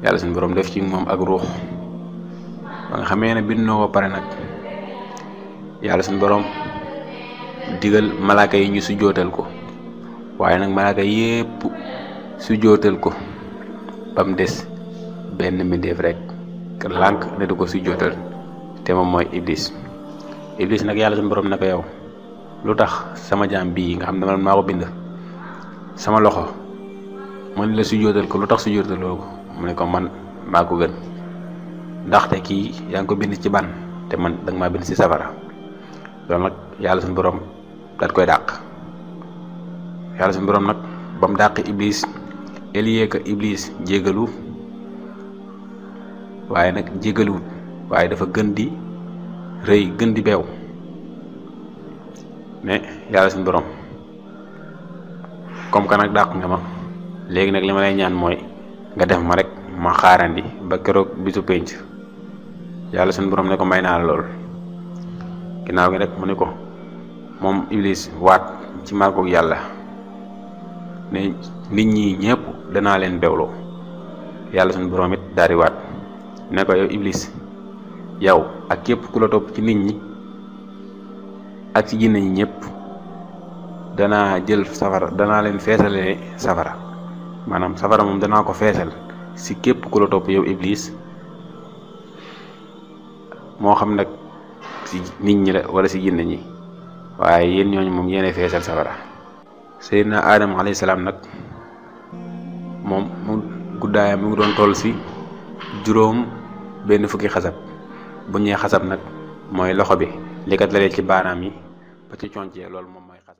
yàlla suñu borom def ci moom ak ruux ba nga xamee ne bind na ko pare nag yàlla suñu borom digal malaaka yi ñu sujjootal ko waaye nag malaaka yépp sujjootal ko ba mu des benn mbindeef rek lànk ne du ko sujjootal te moom mooy iblis nag yàlla suñu borom ne ko yow lu tax sama jaam bii nga xam ne man maa ko bind sama loxo man la sujjootal ko lu tax sujjootal ko mu ne ko man maa ko gën ndaxte kii yaa ngi ko bind ci ban te man danga maa bind ci safara loolu nag yàlla suñu borom daat koy dàq yàlla suñu borom nag ba mu dàq iblis elie que iblis jégalu waaye nag jégaluwut waaye dafa gën di rëy gën di beew ne yàlla suñu borom comme que nag dàq nga ma léegi nag li ma lay ñaan mooy nga def ma rek ma xaarandi ba keroog bisu penc yàlla suñu borom ne ko may naa la lool ginnaaw gi nag mu ne ko moom iblis waat ci màggug yàlla ne nit ñi ñëpp danaa leen bewloo yàlla suñu borom it daal di waat ne ko yow iblis yow ak képp ku la topp ci nit ñi ak ci jinne ñi ñëpp danaa jël safara danaa leen feesalee safara maanaam safara moom danaa ko feesal si képp ku la topp yow iblis moo xam nag si nit ñi la wala si jinne ñi waaye yéen ñooñu moom yéene feesal safara Seydina Adama alayhi salaam nag moom mu guddaayam mu ngi doon toll si juróom benn fukki xasab bu ñee xasab nag mooy loxo bi li kat la ci baaraam yi ba ci conc loolu moom mooy xasab